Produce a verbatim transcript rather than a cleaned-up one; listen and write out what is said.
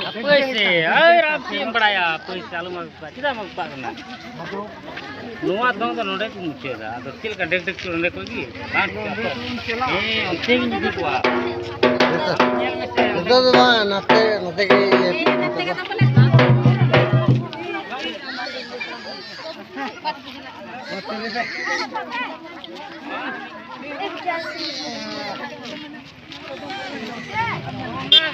ᱦᱟᱯᱳᱭ ᱥᱮ, ᱟᱨ ᱟᱢ ᱪᱮᱫ ᱮᱢ ᱵᱟᱲᱟᱭᱟ? ᱦᱟᱯᱳᱭ ᱥᱮ, ᱟᱞᱚᱢ ᱟᱹᱜᱩ ᱠᱚᱣᱟ᱾ ᱪᱮᱫᱟᱜ ᱮᱢ ᱟᱹᱜᱩ ᱠᱟᱜ ᱠᱟᱱᱟ? ᱱᱚᱣᱟ ᱫᱚᱝ ᱫᱚ ᱱᱚᱰᱮ ᱠᱚ ᱢᱩᱪᱟᱹᱫᱟ᱾ ᱟᱫᱚ ᱪᱮᱫ ᱞᱮᱠᱟ ᱰᱮᱠ ᱰᱮᱠ ᱠᱚ ᱱᱚᱰᱮ ᱠᱷᱚᱡ ᱜᱮ? ᱵᱟᱝ ᱪᱤᱠᱟᱹᱜᱼᱟ᱾ ᱦᱮᱸ, ᱚᱱᱛᱮ ᱜᱤᱧ ᱤᱫᱤ ᱠᱚᱣᱟ᱾ ᱱᱤᱛᱚᱜ ᱫᱚ ᱵᱟᱝ, ᱱᱚᱛᱮ, ᱱᱚᱛᱮ ᱜᱮ ᱤᱭᱟᱹ᱾